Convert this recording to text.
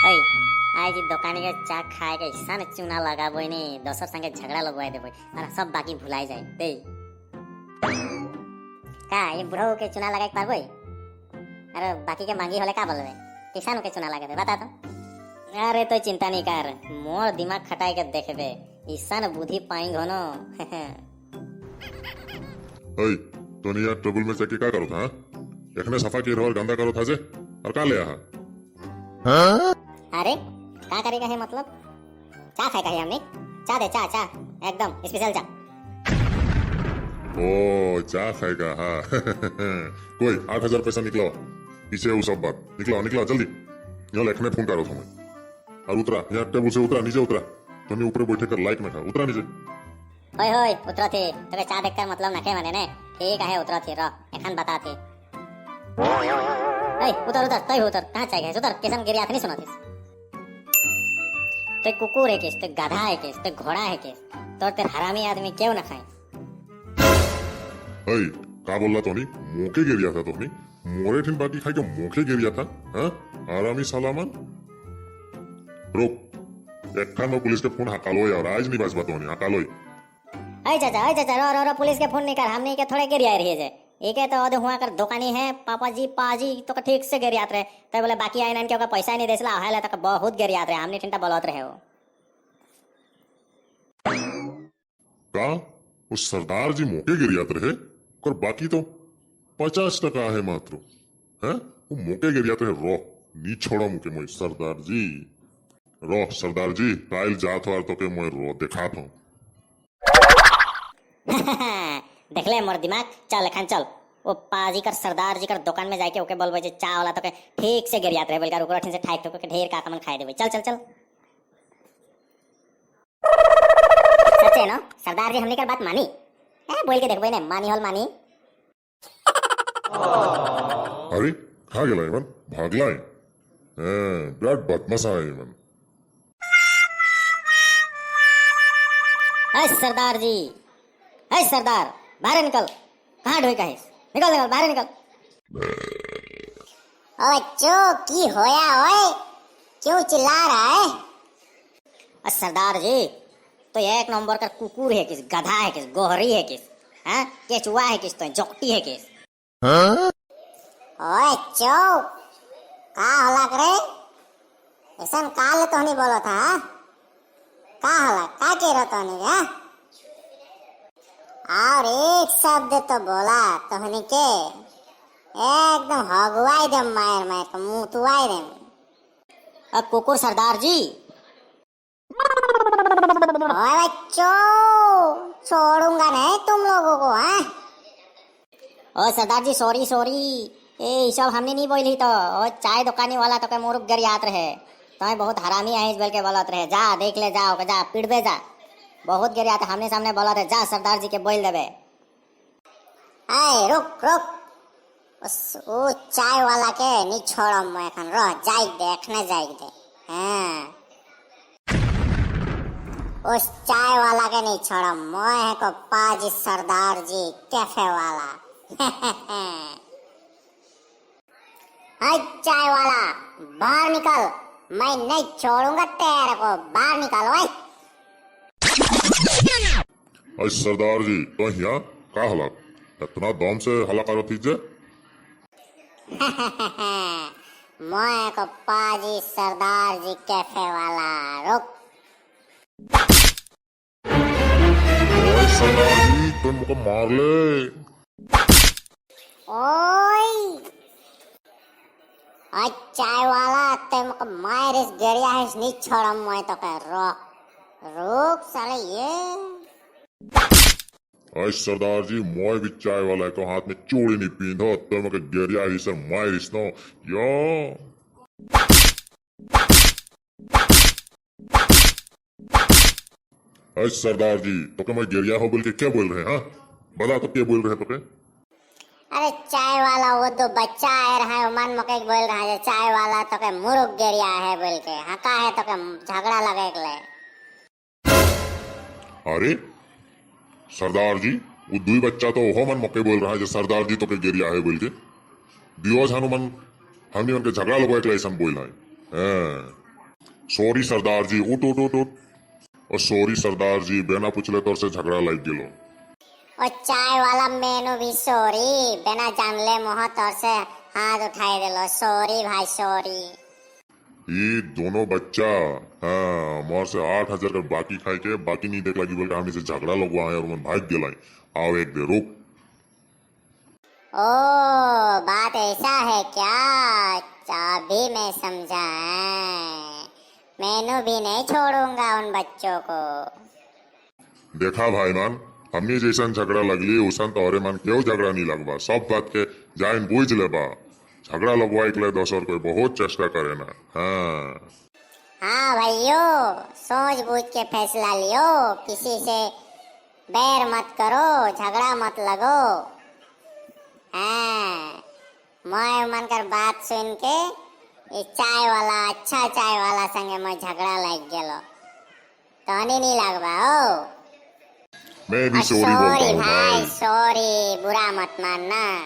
आज दुकानी के चा खाए के ऐसा न चूना लगाबो ने दोसर संगे झगड़ा लगवाए देबो और सब बाकी भुलाई जाए ते। का ये बुढ़ऊ के चूना लगाए पारबो? अरे बाकी के मांगी होले का बोलबे? किसान के चूना लगाबे बता तो। अरे तो चिंता नहीं कर, मोर दिमाग खटाई के देखबे, ऐसा न बुद्धि पाएंगे हो न। ओए तो नहीं यार ट्रबल में जाके का करो था? एखने सफा की और गंदा करो था जे और का ले आहा? अरे का करेगा है मतलब? चा खाए का है हमने? चा दे, चा चा एकदम स्पेशल चा। ओ चा खाएगा? हाँ कोई 8000 पैसा निकलाओ, पीछे वो सब बात निकलाओ निकलाओ जल्दी। यहाँ एखने फोन करो था मैं। और उतरा यहाँ टेबल से, उतरा नीचे उतरा, तो नहीं ऊपर बैठे कर लाइक न खा, उतरा नीचे। होय होय उतरा थे तो चा देख कर मतलब नखे माने ने। ठीक है उतरा थे रह एखन बता थे। ए उतर उतर तय उतर, कहाँ चाहिए उतर, किसान गिरिया नहीं सुना थी। तो कुकुर है किस, तो गधा है किस, तो घोड़ा है किस, तो तेरे हरामी आदमी क्यों ना खाए। ओए का बोल रहा तोनी? मोके गिरिया था तोनी, मोरे ठिन बाकी खाई के मोके गिरिया था। हाँ आरामी सालामन रोक एखान में पुलिस के फोन हकालो यार, आज नहीं बस बात होनी हकालो। अरे चाचा रो रो रो पुलिस के फोन नहीं कर, हमने के थोड़े गिरिया रही है एक है तो अद हुआ कर दुकानी है पापा जी पाजी तो ठीक से गिरियात रहे तो बोले बाकी आए के पैसा नहीं देसला है तो बहुत गिरियात रहे हमने ठिनटा बोलत रहे हो। का उस सरदार जी मोके गिरियात रहे और बाकी तो 50 टका है मात्र। हैं वो मोके गिरियात रहे रो नी छोड़ा मुके मोई सरदार जी रो सरदार जी काल जात हो तो के मोई रो दिखात हो। देख ले मोर दिमाग, चल एखन चल वो पाजी कर सरदार जी कर दुकान में जाके ओके बोलबे जे चा वाला तो के ठीक से गिरियात रहे बोलकर ओकरा ठिन से ठाक ठोक के ढेर का कमन खाए देबे। चल चल चल सच्चे न सरदार जी हमने कर बात मानी? ए बोल के देखबे ने मानी होल मानी। अरे खा गेला इमन भागला है बिराट बदमाश है इमन। अरे सरदार जी, अरे सरदार बाहर निकल, कहाँ ढोई का है? निकल निकल बाहर निकल। ओ बच्चों की होया ओए, क्यों चिल्ला रहा है? अरे सरदार जी तो एक नंबर का कुकुर है किस, गधा है किस, गोहरी है किस, हाँ केचुआ है किस, तो जोकटी है किस। ओए चो का होला करे ऐसा काल तो नहीं बोलो था? का होला का के रहो तो नहीं? हाँ और एक शब्द तो बोला तोहनी के एकदम हगुआई दे मार मार के मुंह तुआई दे। अब कुकुर सरदार जी। ओए बच्चों छोड़ूंगा नहीं तुम लोगों को। हाँ ओ सरदार जी सॉरी सॉरी, ए सब हमने नहीं बोली तो ओ चाय दुकानी वाला तो के मुरुक गरियात रहे तो बहुत हरामी आइस बोल के बोलत रहे, जा देख ले जा ओके जा पीटबे जा, बहुत गिरियात हमने सामने बोलत रहे, जा सरदार जी के बोल देबे। आए रुक रुक उस वो चाय वाला के नहीं छोड़म मैं एखन रह जाई दे एखने जाई दे। हाँ उस चाय वाला के नहीं छोड़म मैं है को पाजी सरदार जी कैफे वाला। हाय चाय वाला बाहर निकल, मैं नहीं छोड़ूंगा तेरे को, बाहर निकल ओए। अरे सरदार जी तो यहाँ का हला इतना दम से हला करो थी जे? मैं को पाजी सरदार जी कैफे वाला रुक। ओए सरदार जी तुम मुझको मार ले। ओए ओए चाय वाला तुमको मार इस गिरिया है नहीं छोड़म मैं तो कह रुक रुक साले ये। अरे सरदार जी मोय भी चाय वाला को हाथ में चूड़ी नहीं पींदो तुम के गिरिया ही सर मार इस नो यो। अरे सरदार जी तो के मैं गिरिया हो बोल के क्या बोल रहे हैं? हाँ बता तो क्या बोल रहे हैं तो के? अरे चाय वाला वो दो बच्चा आ रहा है मन मके बोल रहा है चाय वाला तो के मुरुक गिरिया है बोल के हका है तो के झगड़ा लगे के ले। अरे सरदार जी वो दुई बच्चा तो हो मन मके बोल रहा है सरदार जी तो के गिरिया है बोल के दियो झानु मन हमनी उनके झगड़ा लगवाए के ऐसा बोल रहा है। हाँ। सॉरी सरदार जी, उठ उठ उठ उठ। और सॉरी सरदार जी, बिना पूछले तोर से झगड़ा लग गेलो। और चाय वाला मैनू भी सॉरी, बिना जानले मोह तोर से हाथ उठाए दिलो। सॉरी भाई, सॉरी। ये दोनों बच्चा, हाँ, मोर से 8,000 का बाकी खाए के बाकी नहीं देख लगी बोल के हमने से झगड़ा लगवा है और मन भाग गेला। आओ एक दे रुक। ओ, बात ऐसा है क्या? अभी मैं समझा है। मैनू भी नहीं छोड़ूंगा उन बच्चों को। देखा भाई मान, हमनी जैसन झगड़ा लगली उसन तो औरे मान क्यों झगड़ा नहीं लगवा। सब बात के जाइन बुझ लेबा। झगड़ा लगवाए के लिए दोसर कोई बहुत चेष्टा करे ना। हाँ। हाँ भाइयों, सोच बूझ के फैसला लियो। किसी से बैर मत करो, झगड़ा मत लगो। हाँ, मैं मन कर बात सुन के ये चाय वाला, अच्छा चाय वाला संगे मैं झगड़ा लग गेलो। तो नहीं लगवा ओ। मैं भी सॉरी बोलता सॉरी हूँ भाई। भाई। सॉरी, बुरा मत मानना।